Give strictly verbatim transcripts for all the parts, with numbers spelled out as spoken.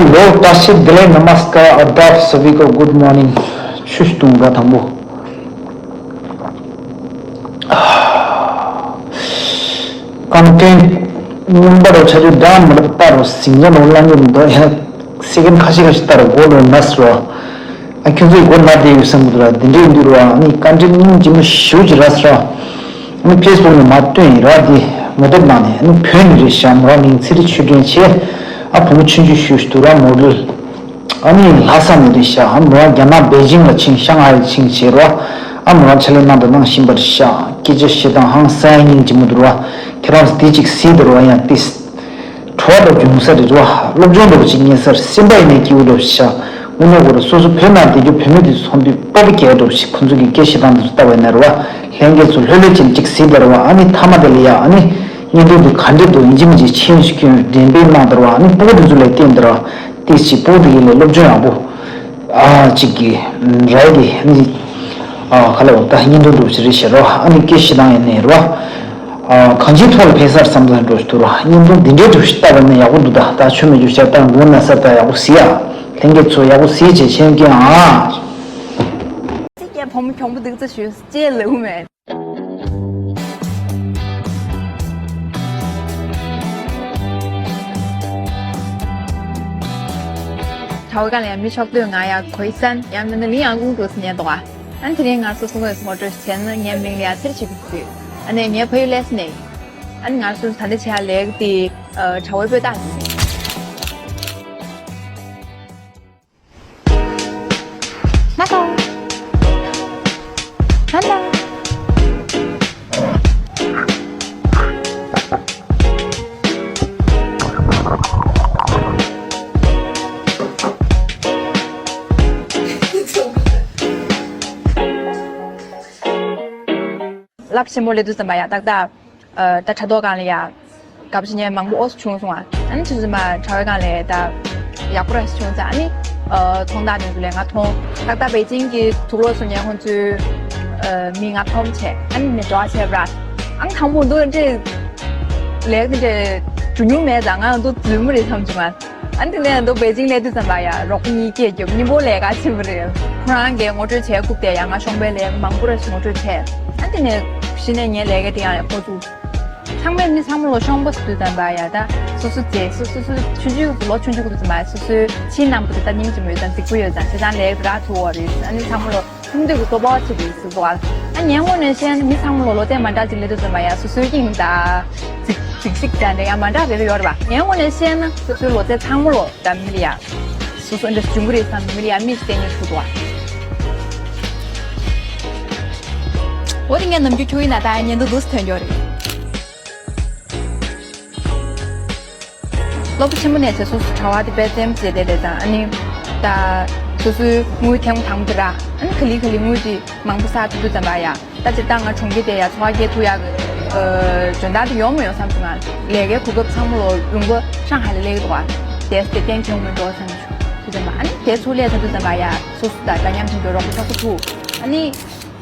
हेलो, ताशी दिले नमस्कार, आदाब सभी को, गुड मॉर्निंग। ཆུ་བཏུང་བ་དང་པོ། ཀོན་ཊེན་ཊི་རྣམ་པ་རོ་ཆ་ཆུ་འདྲ་མི་རབ་པ་རོ་སིང་ཉ་ལོ་ལ་ཉོ་མི་འདུག་ཧེ་སེ་ཀེན་ཁ་ཤས་ཁ་ཤས་ལྟར་གོ་ལོ་ནས་རོ། ཨ་ཁྱོད་ཚོའི་སྒོ་ན་བསྡད་ཡོད་བསམ་གི་འདུག་ར། དེ་འདྲའི་འདུག་ར། ཨ་ནི་བཀའ་འདྲི་སྙིང་རྗེ་མོ་ཞེ་པོ་ཅིག་རག་སོང་། ཨ་ནི་ཕེ་སི་བུག་ནས་མར་བཏོན་ཡིན་ར། དེ་ངོ་དེབ་ནང་ནས། ཨ་ནི་བོད་ནས་རེད་ཤག་མོ་རང་མིང་ཚེ་རིང་ཆོས་སྒྲོན་བྱས། ཨ་བུ་མོ་ཆུང་ཆུང་ཞིག་འདུག་ར། མོ་ཌེལ། ཨ་ནི་ལྷ་ས་ནས་རེད་ཤག་ཨ་མོ་རང་རྒྱ་ནག་པེ་ཅིང་ལ་ཕྱིན། ཤང་ཧའེ་ལ་ཕྱིན་བྱས་ར། ཨ་མོ་རང་ཕྱག་ལས་གནང་དང་གནང་བཞིན་པ་རེད་ཤག་སྐད་ཆ་བཤད་སྟངས་ཧང་སང་སྙིང་རྗེ་མོ་འདུག་ར། ཁྱེད་རང་ཚོ་དེ་གཅིག་གཟིགས་དང་ར། ཡང་ཏིས། བྲོ་བ་འདྲ་བྱུང་ས་རེད་ར། སློབ་སྦྱོང་འདྲ་བོ་ཅིག་རྙེད་ས་རེད། སེམས་པ་ཡིན་ནའི་སྐྱིད་པོ་འདྲ་བོ་ཞིག་ཤག་དངོས་གནས་ཁོ་རང་སོ་སོ་བོད་ནང་བསྡད་རྒྱུ་བོད་མི་དེ་ཚོ་མཐོང་དུས་སྤོབས་པ་སྐྱེ་འདྲ་བོ་ཞིག་ཁོང་ཚོ་གི་སྐད་བཤད་སྟངས་དེ་ཚོ་ལྟ་བ་ཡིན་ན་ར། ལྷན་རྒྱས་ཚོ་ལྷོད་ལྷོད་བྱས་ནས་ཅིག་གཟིགས་དང་ར། ཨ་ནི་མཐའ་མ་དེ་ལ་ཡ་ཨ་ནི་བརྙན་ཐུང་དེ་ག་འདྲ་འདུག་ཡིན་གཅིག་མིན་གཅིག་མཆན་ཞིག་སྐྱོན། འགྲེམས་སྤེལ་གནང་དང་ར། ཨ་ནི་སྤུ་གུ་དེ་ཚོ་ལ་བསྟན་དང་ར། ཏིས་ཅིག་སྤུ་གུ་དེ་ཡིན་ལ་སློབ་སྦྱོང་ཡག་པོ། ཨ་གཅིག་གི་ར་ཡ་དེ་ཨ་ནི་ཨ་ག་ལ་བ་ད་བརྙན་ཐུང་འདྲ་བོ་ཞིག་རེད་ཤག་ར། ཨ་ནི་སྐད་བཤད་སྟངས་ཡིན་ནའི་ར། ཨ་གང་ཅིའི་ཐོག་ལ་ཕེབས་ས་རེད་བསམ་བསམ་འདྲ་བོ་ཞིག་འདུག་ར། བརྙན་ཐུང་འདི་འདྲའི་འདྲ་བོ་ཞིག་ལྟ་བ་ན་ཡག་པོ་འདུག་ད་ད་ཆོ་མེད་རྒྱུ་ཤ་སྟག་མགོ་ན་ས་ད་ཡག་པོ་གཟིགས་ཡ། ལྷན་རྒྱས་ཚོ་ཡག་པོ་གཟིགས་བྱས་མཆན་སྐྱོན་ཨ། ཅི་སྐད་བུ་མོ་གྱོང་པོ་འདུག་ཙ་ཞུ་ཅེས་ལེའུ་མེད། དྲ་བའི་སྒང་ལ་ཡང་མི་ཕྱོགས་སྟོད་ང་ཡང་གོ་ཡི་སན་ཡང་མིན་ན་མི་ཡང་ཀུང་ཀྲུག་སི་ཉན་འདུག་ཨ། ཨ་ནི་དེ་རིང་ང་སོ་སོ་ངོས་སུ་ངོ་སྤྲོད་བྱས་ན་ངའི་མིང་ལ་ཡང་ཚེ་རིང་ཆོས་སྒྲོན་ཟེར། ཨ་ནི་ངའི་ཕ་ཡུལ་ལྷ་ས་ནས་ཡིན། ཨ་ནི་ང་སོ་སོ་ད་ལྟ་བྱེད་ཡ་ལས་ཀ་དེ་དྲ་བའི་པོད་རྟགས་ཟིན་ནས། ན་ཏོ། ན་ན། རླབས་ཆེན་པོ་སླེབས་དུས་ཙམ་པ་ཡ་ཏག་ཏག་ཨ་ད་དྲ་ཐོག་སྒང་ལ་ཡ་དགའ་པོ་བྱེད་མཁན་མང་པོ་ཨོ་སི་བྱུང་སོང་ཨ། ཨ་ནི་ཆུ་ཚོད་མ་དྲ་བའི་སྒང་ལ་ད་ཡག་པོ་ར་བྱུང་ཙང་ཨ་ནི་ཨ་ཚོང་བདག་དེ་ཚོ་ལས་ང་མཐོང་ཏག་ཏག་པེ་ཅིང་གི་དུག་ལོག་བཟོ་མཁན་ཁོང་ཚོའི་ཨ་མི་ང་མཐོང་བྱས་ཨ་ནི་ནས་འགྲོ་བ་བྱས་པ་ར། ཨང་དང་པོ་འདུག་འདྲེ་ལས་ཀ་འདྲེ་འགྲོ་མྱོང་མེད་ཙང་ང་འདུག་རྫུན་མ་རེད་བསམ་བྱུང་ཨ། ཨ་ནི་དེ་ནས་མདོ་པེ་ཅིང་སླེབས་དུས་ཙམ་པ་ཡ་རོགས་པ་གཉིས་སྐད་རྒྱབ་གཉིས་པོ་ལས་ཀ་བྱེད་པ་རེད། ཁོ་རང་གིས་ངོ་སྤྲོད་བྱས་སྐུབ་དེ་ཡ་ང་ཤོང་པའི་ལས་ཀ་མང་པོ་ར་ཞིག་ངོ་སྤྲོད་བྱས། ཨ་ནི་དེ་ནས་གཞི་ནས་ངའི་ལས་ཀ་དེ་ཡང་ཡག་པོ་འདུག་ཚང་མས་མི་ཚང་མ་ལོ་ཤོང་པ་ཟེར་དུས་ཙམ་པ་ཡ་ད་སོ་སོ་རྗེས་སོ་སོ་སོ་ཆུང་ཆུང་ལོ་ཆུང་ཆུང་གི་དུས་ཙམ་པ་སོ་སོའི་ཕྱིའི་རྣམ་པ་དེ་ད་སྙིང་རྗེ་མོ་ཡོད་ཙང་རྫིག་པོ་ཡོད་ཙང་བྱས་ཙང་ལས་ཀ་དེ་རག་ཐུབ་པ་རེད། ཨ་ནི་ཚང་མ་ལོ་ཐུང་དུས་ཀྱི་སྤོབས་པ་ཅིག་རེད་ཟེར་བ། ཨ་ངའི་ངོས་ནས་བཤད་ན་མི་ཚང་མ་ལོ་ལོ་ཚད་མ་འདྲ་ཅིག་སླེབས་དུས་ཙམ་པ་ཡ་སོ་སོའི་དབྱིངས་དང་རྫིག་རྫིག་རྫིག་དང་འདྲ་ཡ་མ་འདྲ་རེ་རེ་ཡོད་རེད་པ། ངའི་ངོས་ནས་བཤད་ན་སོ་སོའི་ལོ་ཚད་ཚང་མ་ལོ་ད་མི་ལ་ཡ་སོ་སོ་འདྲ་བྱུང་གི་རེད་བསམ་མི་ལ་ཡ་མིས་བལྟས་ཉེས་ཐུག་འདུག་བ། འོ་དེ་ངས་ནམ་རྒྱུན་ཁྱོད་ཡིན་ན་ད་ཡ་ཉན་དུ་འདུག་སེ་ཐོན་རྒྱུ་རེད། སློབ་གྲྭ་ཆེན་མོ་ནས་ཚེ་སོ་སོ་གྲྭ་བ་དེ་དཔེ་བཙན་པོ་བྱས་བསྡད་བསྡད་ཙང་ཨ་ནི་ད་སོ་སོའི་དངུལ་ཐེངས་དང་པོ་དེ་ར་ཨ་ནི་ག་ལེ་ག་ལེ་དངུལ་དེ་མང་པོ་བསགས་ཐུབ་དུས་ཙམ་པ་ཡ་ད་སྤྱིར་བཏང་ང་གྲོང་ཁྱེར་དེ་ཡ་འཚོ་བ་སྐྱེལ་ཐུབ་ཡག་གི་འཇོན་ཐང་དེ་ཡོང་མི་ཡོང་བསམ་སོང་། ང་ལས་ཀའི་གོ་སྐབས་ཚང་མ་ལོ་ལུང་པ་ཧྲང་ཧའེ་ལ་སླེབས་འདུག་བ། དེ་དེ་གཏན་འཁེལ་མི་འགྲོ་བསམ་བྱུང་དུས་ཙམ་པ་ཨ་ནི་དེ་ཚུར་སླེབས་ཚར་དུས་ཙམ་པ་ཡ་སོ་སོ་དང་འདྲ་མཉམ་དེ་འདྲ་རོགས་པ་ཆགས་ཐུབ་ཨ་ནི་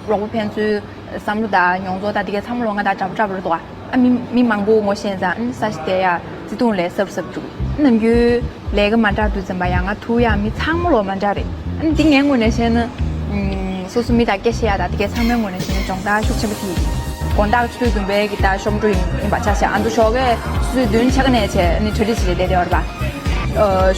རོགས་པ་ཕན་ཚུན། བསམ་བློ་དང་མྱོང་ཚོར་དང་དེ་གའི་ཚང་མ་ལོ་ང་དང་འདྲ་པོ་འདྲ་པོ་རེད་འདུག་ཨ་མི་མི་མང་པོ་ངོ་ཤེས་ཙང་ཨ་ས་ཞིག་བསྡད་ཡ་བརྩེ་དུང་ལས་སབ་སབ་འདུག་ནམ་རྒྱུན་ལས་ཀ་མ་འདྲ་དུས་ཙམ་པ་ཡང་ང་ཐུག་ཡ་མི་ཚང་མ་ལོ་མ་འདྲ་རེད། ཨ་ནི་འདི་ངའི་ངོས་ནས་བཤད་ན་སོ་སོ་མི་དང་སྐད་བཤད་ཡ་དང་དེ་གའི་ཚང་མའི་ངོས་ནས་བཤད་ན་སྦྱོང་བརྡར་ཤུགས་ཆེན་པོ་ཐེབས་ཡོད། དགོང་དག་ཆུ་ཚོད་བདུན་པའི་གི་ད་གཤོམ་འགྲོ་ཡིན་ཡིན་པ་ཆ་བཞག་ཨ་མདོ་ཞོགས་ཀས་ཆུ་ཚོད་བདུན་ཕྱེད་ཀ་ནས་བྱས་ཨ་ནི་གྲ་སྒྲིག་བྱེད་བསྡད་བསྡད་ཡོད་རེད་པ།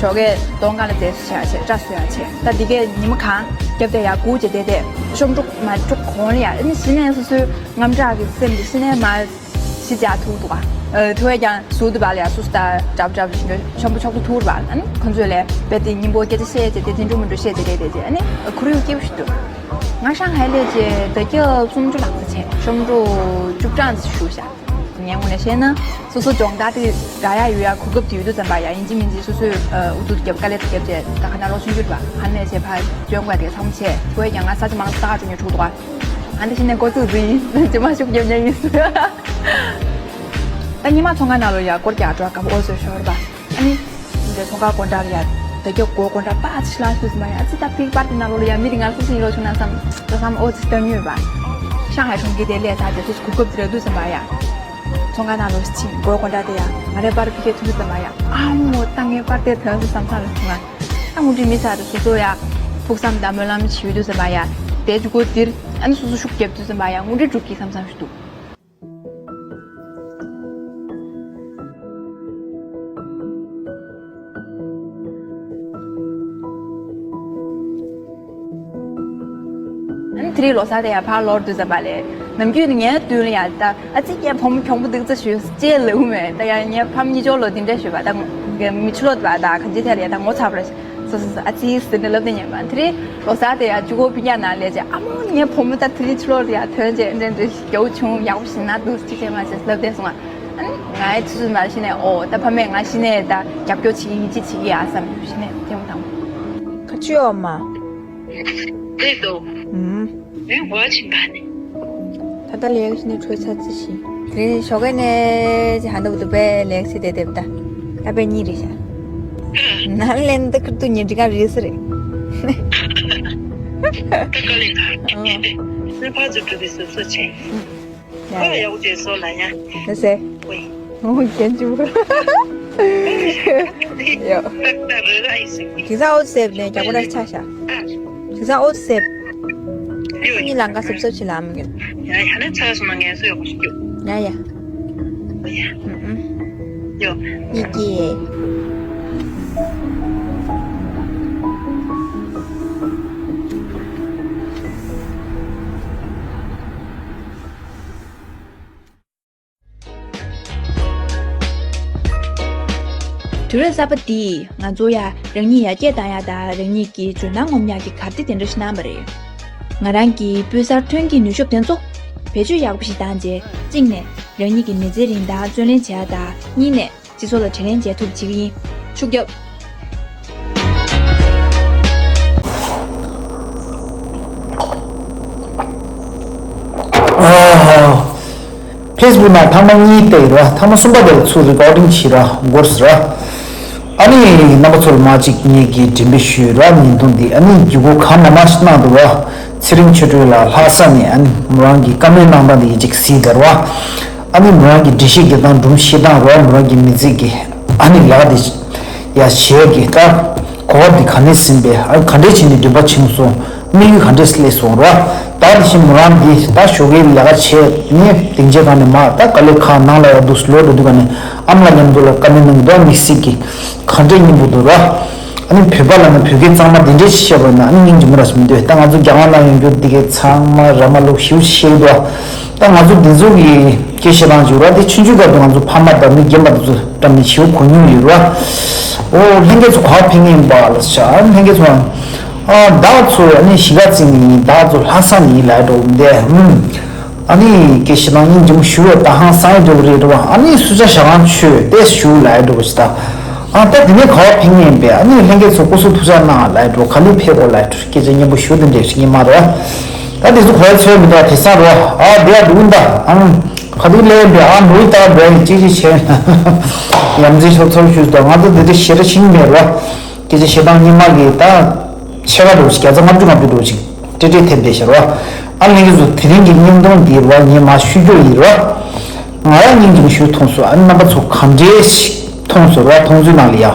ཞོགས་ཀས་གདོང་ཁ་ལ་རྫས་བཟོ་བྱས་བྱས་སྐྲ་བཟོ་ཡ་བྱས་ད་འདི་གས་ཉི་མ་གང་རྒྱབ་བསྡད་ཡ་སྒུག་བྱས་བསྡད་བསྡད་གཤོམ་འགྲོ་མ་འགྲོ་གོང་ལ་ཡ་ཨ་ནི་གཞི་ནས་སོ་སོའི་དངངས་སྐྲག་གི་སེམས་དེ་གཞི་ནས་མ་ཞི་བྱ་ཐུག་འདུག་ག་ཐུག་ཡ་ཀྱང་ཟུར་དུ་བ་ལ་ཡ་སོ་སོ་ད་གྲབས་གྲབས་བཞིན་དུ་ཤོམ་པོ་ཆོག་ཏུ་ཐུག་རེད་པ། ཨ་ནི་ཁོ་ཚོས་ལས་རྦད་དེ་སྙིང་པོ་སྐད་ཆ་བཤད་བྱས་དེ་དེ་འགྲོ་མི་འགྲོ་བཤད་བྱས་བསྡད་བསྡད་བྱས་ཨ་ནི་ཁོར་ཡུག་སྐྱིད་པོ་ཞིག་འདུག་ང་ཧྲང་ཧའེ་སླེབས་རྗེས་ཟླ་སྐྱབས་སུམ་ཅུ་ལྷག་ཙམ་བྱས་གཤོམ་འགྲོ་བཅུ་གྲངས་ཙམ་བཞུགས་ཤག་ངའི་ངོས་ནས་བཤད་ན་སོ་སོ་སྦྱོང་བརྡར་དེ་རག་ཡ་ཡོད་ཡ་གོ་སྐབས་དེ་ཡོད་དུས་ཙམ་པ་ཡ་ཡིན་གཅིག་མིན་གཅིག་སོ་སོས་ཨུ་ཚུགས་རྒྱབ་དཀའ་ལས་རྒྱབ་བྱས་ད་ག་ན་ལོ་ཆུང་ཆུང་རེད་པ། ཧ་ནས་བྱས་ཕར་འཇོན་དགོས་དེ་ཚང་མ་བྱས་ཐུག་ཡ་ཀྱང་ང་ས་ཆ་མང་ས་ག་འགྲོ་ཉེ་འཁྲུག་འདུག་ག་ཨ་འདི་ཕྱི་ནས་འགོ་བཙུགས་འདི་ཡིན་ཇི་མ་ཤུགས་རྒྱབ་ཉེ་ཡིན་ཟེར། ད་ཉི་མ་ཚོང་ཁང་ནང་ལོ་ཡ་སྐོར་རྒྱག་འགྲོ་དགའ་པོ་ཨོ་ཟེར་ཤོར་བ། ཨ་ནི་འདི་ཚོང་ཁང་སྒོ་འགྲམ་ལ་ཡ་ད་སྐྱོ་སྒོ་སྒོ་འགྲམ་པ་ཕྱི་ལང་ཤུལ་ཟིན་མ་ཡ་ཨ་ཙི་ད་ཕིག་པར་དེ་ནང་ལོ་ལ་ཡ་མི་རིགས་ང་སུ་སུ་ཡིན་ལོ་བྱུང་ན་བསམ་ད་བསམ་ཨོ་ཙི་སྟོན་ཡོད་པ། ཤང་ཧའེ་གྲོང་ཁྱེར་དེ་ལས་ད་དེ་སུ་སུ་གོ་སྐབས་དེ་ར་དུས་ཟིན་མ་ཡ། ཚོང་ཁང་ནང་ལོགས་ཕྱིན་སྒོ་སྒོ་འདྲ་དེ་ཡ་ང་རའི་པར་ཕི་གེ་ཐུག་ཟེར་མ་ཡ། ཨ་མོ་ད་ངའི་པར་དེ་ཐོན་སོང་བསམ་ས་ལ་ང་ད་ངུ་འདྲི་མི་ས་རུ་སོ་སོ་ཡ་ཕུགས་བསམ་དང་སྨོན་ལམ་བྱེད་དུས་ཟེར་མ་ཡ། དེ་ཇུ་གོ་དིར་ཨ་ནི་སོ་སོ་ཤུགས་རྒྱབ་དུས་ཟེར་མ་ཡ་ངུ་འདྲི་འགྲུབ་ཀྱི་བསམ་བསམ་ཞིག་འདུག་ཨ་ནི་དེ་རིང་ལོ་གསར་དེ་ཡང་ཕར་ལོག་དུས་ཙམ་པ་ལས་ནམ་རྒྱུན་ནི་ངའི་མདུན་ལ་ཡང་ད་ཨ་ཙི་ངའི་བུ་མོ་གྱོང་པོ་འདུག་ཙ་ཞུ་ཅེས་ལབ་མེད། ད་ཡང་ངའི་ཕམ་གཉིས་ཆོག་ལོ་འདི་འདྲ་ཞུས་པ་ད་མི་ཆུ་ལོག་པ་ད་གང་ཅི་ཐད་ལ་ཡང་ད་ངོ་ཚ་བ་རེད། སོ་སོ་སོ་ཨ་ཙི་ཟེར་ནས་ལབ་དེ་ཉན་པ་དེ་རིང་ལོ་གསར་དེ་ཡང་ཇུ་གོ་ཕི་ཉ་ན་ལས་ཅེ་ཨ་མོ་ངའི་བུ་མོ་ད་དེ་རིང་ཆུ་ལོག་ལ་ཡང་ཐོན་ཅེ་འདྲ་འདྲ་རྒྱའུ་ཆུང་ཡག་པོ་ཞིག་ན་འདུག་ཅི་བྱས་མ་བྱས་ལབ་དེ་སོང་ང་། ཨ་ནི་ང་ཡི་ཆུ་ཆུ་ན་ཤི་ནས་ཨོ་ད་ཕ་མས་ང་ཤི་ནས་ད་རྒྱབ་སྐྱོར་བྱེད་ཀྱི་ཡིན་ཅི་བྱེད་ཀྱི་ཡ་བསམ་ཤི་ནས་དེ་མོ་དང་། ཁ་ཆུ་ཨོ་མ། དེ་དོ། ཨུམ། ཡུན་གོ་ཕྱིན་པ་ནི། ད་ལྟ་ལས་ཀ་ཤི་ནས་འཕྲོས་ཚར་ཙི་ཤི། དེ་ཞོགས་ཀས་ནས་ཧ་འདབ་དུ་པའི་ལས་ཀ་ཤི་དེ་དེབ་ད། ད་པའི་གཉིད་རེད་ཤག་ན་ལེན་ད་ཁུར་དུ་ཉིན་འགྲིག་ག་རེད་ས་རེད། ད་ག་ལེ་ག་ཨ། ནི་ཕ་ཚུ་འགྲོ་དུས་སུ་སུ་ཆེ། ཡ་ཨོ་ཡ། ཡག་པོ་བྱས་སོང་ལ་ཡ། ལ་སེ། ཝེ། ཨོ་རྒན་ཅུ། ཡོ། ད་ད་རེ་ར་ཡི་སེ། དེང་སང་ཨོ་སེབ་ནས་རྒྱག་པ་ར་ཆ་ཤ། དེང་སང་ཨོ་སེབ། ཡོ། ཁྱེད་གཉིས་ལང་ཀ་སེབ་སེབ་ཆེ་ལ་མི་གི། ཡ་ཡ་ནས་ཆ་སོང་ན་ངལ་གསོ་ཡག་པོ་ཞིག་རྒྱུག་ཡ་ཡ། ཝེ་ཡ། ཨུ་ཨུ། ཡོ། ཡི་གེ། དུས་རབས་གསར་པ་འདིས་ང་ཚོ་ཡ་རང་ཉིད་ཡར་རྒྱས་བཏང་ཡ་དང་རང་ཉིད་ཀྱི་འཇོན་ཐང་ངོམ་ཡ་གི་གར་སྟེགས་དེ་འདྲ་ཞིག་གནང་བ་རེད། ང་རང་གི་སྤུས་གསར་ཐོན་སྐྱེད་ནུས་ཤུགས་དེ་ཚོ་བེད་སྤྱོད་ཡག་པོ་ཞིག་བཏང་རྗེས་གཅིག་ནས་རང་ཉིད་ཀྱི་མི་ཚེ་རིང་ཐང་བརྩོན་ལེན་བྱེད་ཡ་དང་གཉིས་ནས་སྤྱི་ཚོགས་ལ་དྲིན་ལན་འཇལ་ཐུབ་པ་བྱེད་ཀྱི་ཡིན། ཤུགས་རྒྱབ། ཨ། ཕེ་སི་བུག་ནང་ཐེངས་མ་གཉིས་བལྟས་ཡོད་ར། ཐེངས་མ་གསུམ་པ་དེ་ལ་ཚུར་རི་ཀོར་ཌིང་བྱས་ར་འགོར་སོང་ར། ཨ་ནི་རྣམ་པ་ཚོ་ལ་མ་གཅིག་ངེད་ཀྱིས་འགྲེམས་སྤེལ་ཞུས་ར། བརྙན་ཐུང་འདི་ཨ་ནི་བརྒྱུད་སྐུར་གང་མང་མང་ཞིག་གནང་འདུག་ར། ཚེ་རིང་ཆོས་སྒྲོན་ལགས་ལྷ་ས་ནས་ཨ་ནི་མོ་རང་གི་བཀའ་མོལ་གནང་སྟངས་འདི་ཡིན་གཅིག་གཟིགས་དར་བ། ཨ་ནི་མོ་རང་གི་འགྲེལ་བཤད་རྒྱག་སྟངས་སྒྲུང་བཤད་སྟངས་ར། མོ་རང་གི་མི་ཚེ་གི་ཨ་ནི་ལས་ཀ་འདི་ཡ་བྱེད་ཀྱི་ད་གོ་བ་འདི་ག་ནས་ཟིན་པས། ཨ་ག་འདྲས་བྱས་ནས་འདོད་པ་བྱུང་སོང་། དམིགས་ཡུལ་ག་འདྲས་སླེབས་སོང་ར། ད་དེ་བཞིན་མོ་རང་འདི་ད་ཞོགས་ཀའི་ལས་ཀ་བྱས་ནས་སྡིངས་ཆའི་སྒང་ནས་མར་ད་དཀའ་ལས་ཁག་ནང་ལ་ཡར་འདུག་ལོག་འགྲོ་དུས་ག་ནས་ཨ་མ་ལགས་མཉམ་དུ་ལ་བཀའ་མོལ་གནང་གི་འདུག་དམིགས་བསལ་གྱི་ག་འདྲས་སྙིང་པོ་འདུག་ར། ཨ་ནི་བོད་པ་ལ་ནི་བོད་སྐད་གཙང་མ་འདི་འདྲས་ཤིག་བཤད་པ་ན་ཨ་ནི་སྙིང་རྗེ་མོ་ར་ཞིག་མི་འདུག་ད་ང་ཚོ་རྒྱ་གར་ནང་ཡོང་རྒྱུ་འདི་གའི་ཚང་མ་ར་མ་ལུག་ཞིབ་ཞིག་བཤད་ཀྱི་འདུག་ད་ང་ཚོ་འདི་ཚོ་གི་སྐད་བཤད་སྟངས་ཅིག་ར། དེ་ཆུང་ཆུང་སྐབས་དུ་ང་ཚོ་ཕ་མ་དང་མི་རྒན་པ་དེ་ཚོ་འགྲམ་ནས་ཞིབ་གོ་མྱོང་ཡོད་ར། ཨོ་ལྷན་རྒྱས་ཚོ་ག་ཕེབས་མཁན་ཡིན་པ་ལ་ཤ་ལྷན་རྒྱས་ཚོ། ཨ་བདག་ཚོ་ཨ་ནི་གཞིས་ཀ་རྩེ་ནས་ཡིན། བདག་ཚོ་ལྷ་ས་ནས་ཡིན་ལབ་འགྲོ་འདས། ཨུམ། ཨ་ནི་སྐད་བཤད་སྟངས་སྙིང་རྗེ་མོ་ཞུ་བ་ད་ཧང་སང་ཡོད་འགྲོ་གི་རེད་ར། ཨ་ནི་སུ་ཆ་ཞག་གང་ཆོས་ཏེ་ཞུ་ལབ་འགྲོ་གི་ཞིག་ད། ཨ་ད་དེ་ནས་ག་བ་ཕེབས་མཁན་ཡིན་པས། ཨ་ནི་ལྷན་རྒྱས་ཚོ་སྐུ་གཟུགས་ཐུགས་ཅག་གནང་ལབ་འགྲོ། ག་ལེ་ཕེབས་དགོས་ལབ་འགྲོ། སྐད་ཆ་སྙན་པོ་ཞུ་དེ་འདྲས་ཞིག་ཡིན་མ་རེད། ད་དེ་ཚོ་གོ་ཡ་ཚོད་མི་འདུག་དེང་སང་རོ། ཨ་བསྡད་ཡ་འདུག་ད་ཨང་། ག་དུས་སླེབས་པའི་ཨ་མོ་ཡི་ད་འགྲོ་ཡིན་ཅི་ཅི་བྱས། ཡ་མཚན་ཤོར་ཚོར་ཞུས་འདུག་ང་ཚོ་དེ་འདྲ་ཞེ་དྲག་ཤེས་ཀྱི་མེད་རོ། སྐད་ཆ་བཤད་སྟངས་སྙན་མ་གི་ད་ཕྱེད་ཀ་འདྲ་བོ་ཞིག་བརྒྱ་ཆ་ལྔ་བཅུ་ང་བཅུ་འདྲ་བོ་ཞིག་ཏྲེ་ཏྲེ་ཐེབས་བསྡད་ཤག་རོ། ཨ་ལྷན་རྒྱས་ཚོ་དེ་རིང་གི་བརྙན་ཐུང་འདི་རོ་ངས་མར་ཞུ་རྒྱུ་ཡིན་རོ། ང་ཡང་སྙིང་རྗེ་མོ་ཞིག་མཐོང་སོང་། ཨ་ནི་རྣམ་པ་ཚོ་ག་འདྲས་ཞིག་མཐོང་སོང་རོ། མཐོང་ཚུལ་ནང་ལ་ཡ། ཨ་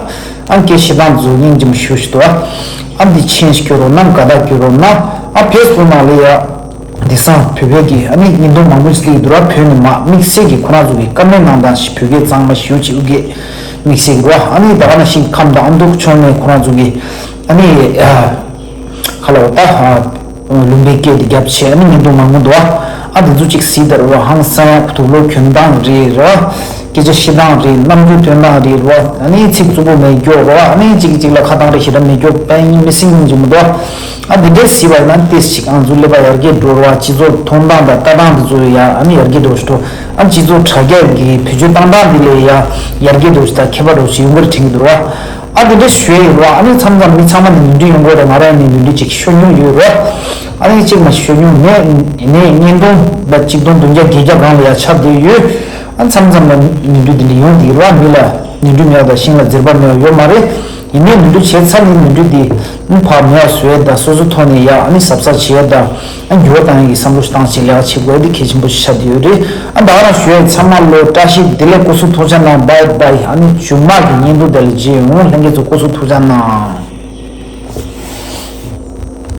སྐད་བཤད་སྟངས་ཚོ་སྙིང་རྗེ་མོ་ཞིག་ཞུ་འདུག་ཨ་འདི་མཆན་ཞིག་སྐྱོར་རོགས་གནང་། དགའ་རྟགས་སྐྱོར་རོགས་གནང་། ཨ་ཕེ་སི་བུག་ནང་ལ་ཡ། དེང་སང་བོད་པའི་གི་ཨ་ནི་བརྙན་ཐུང་མང་པོ་ཞིག་སླེབས་འདུག་ར། བོད་ནས་མར་དམིགས་བསལ་གྱི་ཁོ་རང་ཚོ་གི་བཀའ་མོལ་གནང་སྟངས་ཤིག་བོད་སྐད་གཙང་མ་ཞེ་པོ་ཅིག་ཨུ་གེ་དམིགས་བསལ་གྱི་ར། ཨ་ནི་ད་ག་ནང་བཞིན་ཁམས་དང་ཨ་མདོ་ཕྱོགས་ནས་ཁོ་རང་ཚོ་གི་ཨ་ནི་ཁ་ལོ་ད་ལུང་པའི་སྐད་དེ་རྒྱབ་བྱས་ཨ་ནི་བརྙན་ཐུང་མང་པོ་འདུག་ཨ་དེ་ཚོ་ཅིག་གཟིགས་དང་ར། ཧང་སང་ཡ། དུག་ལོག་གྱོན་སྟངས་རེད་ར། སྐད་ཆ་བཤད་སྟངས་རེད། རྣམ་འགྱུར་སྟོན་སྟངས་རེད་ར། ཨ་ནི་ཚིག་རྩུབ་པོ་མེད་རྒྱུ་ར། ཨ་ནི་གཅིག་གིས་གཅིག་ལ་ཁ་བཏང་རེ་ཞེ་དྲག་མེད་རྒྱུ་དཔེ་མི་སྲིད་སྙིང་རྗེ་མོ་འདུག་ཨ་འདི་འདྲས་གཟིགས་པ་ཡིན་ན་ཏོག་ཙམ་ང་ཚོ་ཀླད་པ་ཡར་རྒྱས་འགྲོ་ར། སྤྱི་ཚོགས་མཐོང་སྟངས་དང་ལྟ་སྟངས་འདི་ཚོ་ཡང་ཨ་ནི་ཡར་རྒྱས་འགྲོ་ཞིག་འགྲོ། ཨ་སྤྱི་ཚོགས་དྲ་རྒྱ་གི་བེད་སྤྱོད་བཏང་སྟངས་འདི་ལས་ཡང་ཡར་རྒྱས་འགྲོ་ཞིག་དང་ཁྱད་པར་འགྲོ་ཞིག་ཡོང་གི་རེད་དྲན་གྱི་འདུག་ར། ཨ་འདི་འདྲས་ཞུ་ཡ་ཡིན་ར། ཨ་ནི་མཚམས་མཚམས་མི་ཚང་མ་ནས་ནོར་འཁྲུལ་ཡོང་གི་རེད། ང་རང་ནས་ནོར་འཁྲུལ་ཅིག་ཤོར་མྱོང་ཡོད་ར། ཨ་ནི་གཅིག་མ་ཤོར་མྱོང་མེད། ནས་བརྙན་ཐུང་ད་གཅིག་སྟོང་བདུན་བརྒྱ་བརྒྱད་བརྒྱ་སྒང་ལ་ཡང་ཆགས་བསྡད་ཡོད། ཨ་མཚམས་མཚམས་ལ་ནོར་འཁྲུལ་འདི་འདྲས་ཡོང་བསྡད་ཡོད་ར། མི་ལ་ནོར་འཁྲུལ་མེད་པ་དང་ཤིང་ལ་འཛེར་བ་མེད་པ་ཡོད་མ་རེད། ཡིན་ནའི་མི་འདུག་བྱས་ཚར་ནས་མི་འདུག་དེ་ནི་ཕར་མེད་པ་བཟོ་ཡས་དང་སོ་སོ་ཐོག་ནས་ཡ་ཨ་ནི་གཟབ་གཟབ་བྱེད་ཡས་དང་ཨ་འགྱུར་བ་བཏང་ཡས་ཀྱི་བསམ་བློ་ཞིག་བཏང་བྱས་ལས་ཀ་བྱེད་དགོས་ཡས་དེ་གལ་ཆེན་པོ་ཞིག་ཆགས་བསྡད་ཡོད་རེད། ཨ་ད་ག་རང་ཞུ་ཡས་ཚང་མ་ལོ་བཀྲ་ཤིས་བདེ་ལེགས། སྐུ་གཟུགས་ཐུགས་ཅག་གནང་། བྷའི་བྷའི། ཨ་ནི་མཇུག་མ་གི་བརྙན་ཐུང་དེ་ལ་མཇལ་ཡོང་། ལྷན་རྒྱས་ཚོ་སྐུ་གཟུགས་ཐུགས་ཅག་གནང་།